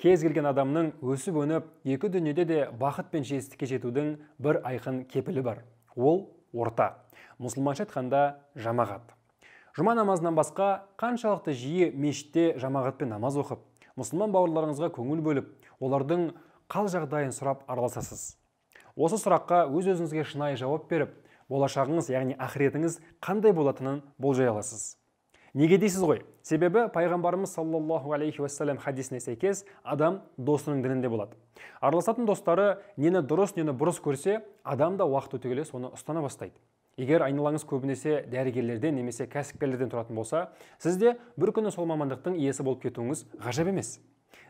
Кез келген адамның өсіп-өніп, екі дүниеде де бақыт пен жетістікке жетудің бір айқын кепілі бар. Ол орта. Мұсылманша айтқанда жамағат. Жұма намазынан басқа қаншалықты жиі мешітте жамағатпен намаз оқып, мұсылман бауырларыңызға көңіл бөліп, олардың қал жағдайын сұрап араласасыз. Осы сұраққа өз-өзіңізге шынайы жауап беріп, болашағыңыз, яғни ақыретіңіз қандай болатынын болжай аласыз. Неге дейсіз ғой? Себебі пайғамбарымыз саллаллаху алейхи уассалам хадисіне сәйкес адам досының дінінде болады. Араласатын достары нені дұрыс, нені бұрыс көрсе, адам да уақыт өте келе соны ұстана бастайды. Егер айналаңыз көбінесе дәрігерлерден немесе кәсіпкерлерден тұратын болса, сіз де бір күні сол мамандықтың иесі болып кетуіңіз ғажап емес.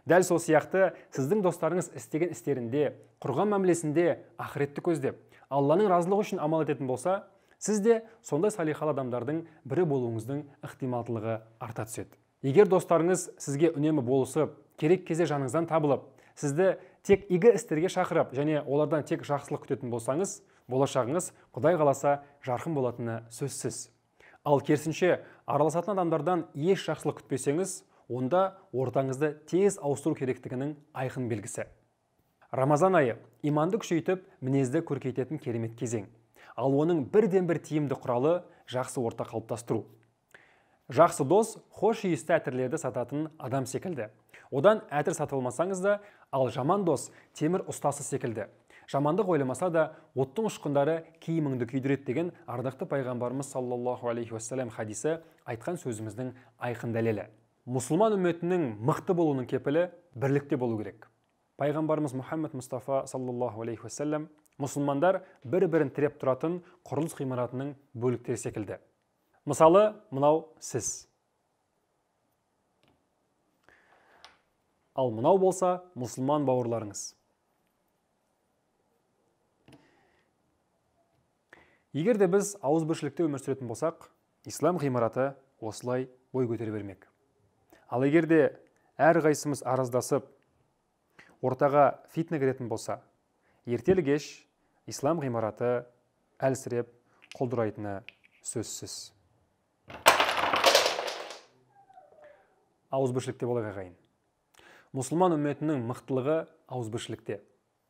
Дәл сол сияқты сіздің достарыңыз істеген істерінде, құрған мәмілесінде ақыретті көздеп, Алланың разылығы үшін амал ететін болса, сіз де сондай салихалы адамдардың бірі болуыңыздың ықтималдылығы арта түседі. Егер достарыңыз сізге үнемі болысып, керек кезде жаныңыздан табылып, сізді тек игі істерге шақырып және олардан тек жақсылық күтетін болсаңыз, болашағыңыз Құдай қаласа жарқын болатыны сөзсіз. Ал керісінше, араласатын адамдардан еш жақсылық күтпесеңіз, онда ортаңызды тез ауыстыру керектігінің айқын белгісі. Рамазан айы иманды күшейтіп, мінезді көркейтетін керемет кезең. Ал оның бірден-бір тиімді құралы жақсы орта қалыптастыру. Жақсы дос хош иісті әтірлерді сататын адам секілді. Одан әтір сатып алмасаңыз да, ал жаман дос темір ұстасы секілді. Жамандық ойламаса да, оттың ұшқындары киіміңді күйдіреді деген ардақты пайғамбарымыз саллаллаху алейхи уассалам хадисі айтқан сөзіміздің айқын дәлелі. Мұсылман үмметінің мықты болуының кепілі бірлікте болу керек. Пайғамбарымыз Мұхаммед Мұстафа саллаллаху алейхи уассалам мұсылмандар бір-бірін тіреп тұратын құрылыс ғимаратының бөліктері секілді. Мысалы, мынау сіз. Ал мынау болса мұсылман бауырларыңыз. Егер де біз ауызбіршілікте өмір сүретін болсақ, ислам ғимараты осылай бой көтере бермек. Ал егер де әрқайсымыз араздасып, ортаға фитна кіретін болса, ертелі-кеш ислам ғимараты әлсіреп құлдырайтыны сөзсіз. Ауызбіршілікте болайық ағайын. Мұсылман үмметінің мықтылығы ауызбіршілікте.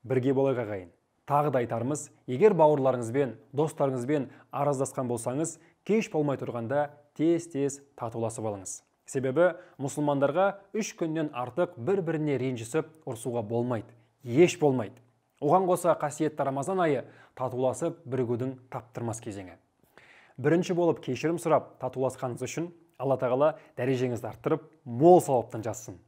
Бірге болайық ағайын. Тағы да айтарымыз, егер бауырларыңызбен, достарыңызбен араздасқан болсаңыз, кеш болмай тұрғанда тез-тез татуласып алыңыз. Себебі мұсылмандарға 3 күннен артық бір-біріне ренжісіп ұрсуға болмайды, еш болмайды. Оған қоса қасиетті Рамазан айы татуласып бірігудің таптырмас кезеңі. Бірінші болып кешірім сұрап татуласқаныңыз үшін Алла тағала дәрежеңізді арттырып, мол сауаптан жазсын.